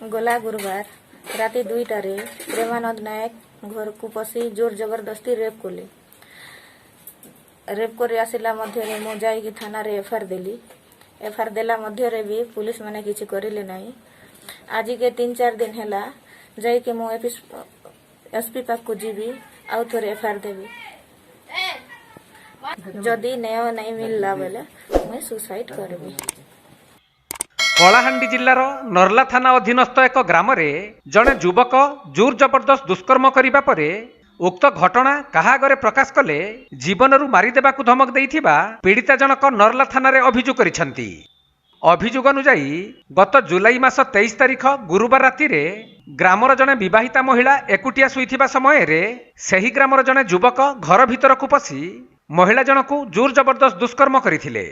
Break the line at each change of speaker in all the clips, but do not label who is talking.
ଗଲା ଗୁରୁବାର ରାତି 2ଟାରେ ପ୍ରେମାନନ୍ଦ ନାୟକ ଘରକୁ ପଶି ଜୋର ଜବରଦସ୍ତି ରେପ୍ କଲେ। ରେପ୍ କରି ଆସିଲା ମଧ୍ୟରେ ମୁଁ ଯାଇକି ଥାନାରେ ଏଫଆଇଆର ଦେଲି। ଏଫଆଇଆର ଦେଲା ମଧ୍ୟରେ ବି ପୁଲିସ ମାନେ କିଛି କରିଲେ ନାହିଁ। ଆଜିକେ 3-4 ଦିନ ହେଲା। ଯାଇକି ମୁଁ ଏସ୍ପି ପାଖକୁ ଯିବି, ଆଉ ଥରେ ଏଫଆଇଆର ଦେବି। ଯଦି ନ୍ୟାୟ ନାଇଁ ମିଳିଲା ବେଲେ ମୁଇଁ ସୁସାଇଡ୍ କରିବି।
କଳାହାଣ୍ଡି ଜିଲ୍ଲାର ନର୍ଲା ଥାନା ଅଧୀନସ୍ଥ ଏକ ଗ୍ରାମରେ ଜଣେ ଯୁବକ ଜୋର ଜବରଦସ୍ତ ଦୁଷ୍କର୍ମ କରିବା ପରେ ଉକ୍ତ ଘଟଣା କାହା ଆଗରେ ପ୍ରକାଶ କଲେ ଜୀବନରୁ ମାରିଦେବାକୁ ଧମକ ଦେଇଥିବା ପୀଡ଼ିତା ଜଣକ ନର୍ଲା ଥାନାରେ ଅଭିଯୋଗ କରିଛନ୍ତି। ଅଭିଯୋଗ ଅନୁଯାୟୀ, ଗତ ଜୁଲାଇ ମାସ 23 ତାରିଖ ଗୁରୁବାର ରାତିରେ ଗ୍ରାମର ଜଣେ ବିବାହିତା ମହିଳା ଏକୁଟିଆ ଶୋଇଥିବା ସମୟରେ ସେହି ଗ୍ରାମର ଜଣେ ଯୁବକ ଘର ଭିତରକୁ ପଶି ମହିଳା ଜଣକୁ ଜୋର ଜବରଦସ୍ତ ଦୁଷ୍କର୍ମ କରିଥିଲେ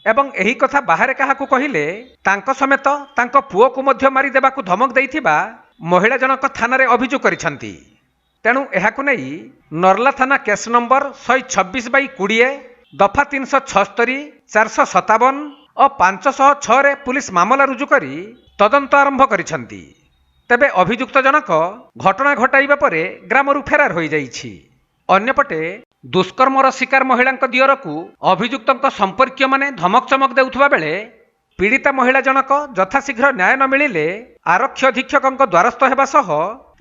ଏବଂ ଏହି କଥା ବାହାରେ କାହାକୁ କହିଲେ ତାଙ୍କ ସମେତ ତାଙ୍କ ପୁଅକୁ ମଧ୍ୟ ମାରିଦେବାକୁ ଧମକ ଦେଇଥିବା ମହିଳା ଜଣକ ଥାନାରେ ଅଭିଯୋଗ କରିଛନ୍ତି। ତେଣୁ ଏହାକୁ ନେଇ ନର୍ଲା ଥାନା କେସ୍ ନମ୍ବର 126/20, ଦଫା 376, 457 ଓ 506ରେ ପୁଲିସ ମାମଲା ରୁଜୁ କରି ତଦନ୍ତ ଆରମ୍ଭ କରିଛନ୍ତି। ତେବେ ଅଭିଯୁକ୍ତ ଜଣକ ଘଟଣା ଘଟାଇବା ପରେ ଗ୍ରାମରୁ ଫେରାର ହୋଇଯାଇଛି। ଅନ୍ୟପଟେ ଦୁଷ୍କର୍ମର ଶିକାର ମହିଳାଙ୍କ ଦିଅରକୁ ଅଭିଯୁକ୍ତଙ୍କ ସମ୍ପର୍କୀୟମାନେ ଧମକ ଚମକ ଦେଉଥିବା ବେଳେ ପୀଡ଼ିତା ମହିଳା ଜଣକ ଯଥାଶୀଘ୍ର ନ୍ୟାୟ ନ ମିଳିଲେ ଆରକ୍ଷୀ ଅଧୀକ୍ଷକଙ୍କ ଦ୍ୱାରସ୍ଥ ହେବା ସହ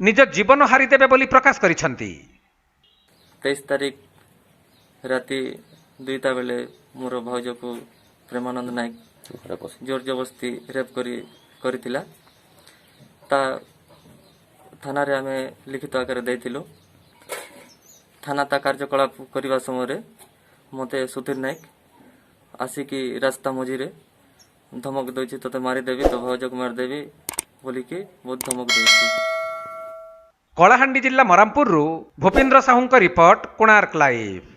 ନିଜ ଜୀବନ ହାରିଦେବେ ବୋଲି ପ୍ରକାଶ କରିଛନ୍ତି।
23 ତାରିଖ ରାତି 2ଟା ବେଳେ ମୋର ଭାଉଜକୁ ପ୍ରେମାନନ୍ଦ ନାୟକ ଜୋର ଜବରଦସ୍ତି ରେପ୍ କରିଥିଲା। ତା ଥାନାରେ ଆମେ ଲିଖିତ ଆକାରରେ ଦେଇଥିଲୁ। ଥାନା ତା କାର୍ଯ୍ୟକଳାପ କରିବା ସମୟରେ ମୋତେ ସୁଧୀର ନାୟକ ଆସିକି ରାସ୍ତା ମଝିରେ ଧମକ ଦେଉଛି, ତୋତେ ମାରିଦେବି, ତୋ ଭାଉଜକୁ ମାରିଦେବି ବୋଲିକି ବହୁତ ଧମକ ଦେଉଛି।
କଳାହାଣ୍ଡି ଜିଲ୍ଲା ମରାମପୁରରୁ ଭୂପେନ୍ଦ୍ର ସାହୁଙ୍କ ରିପୋର୍ଟ, କୋଣାର୍କ ଲାଇଭ୍।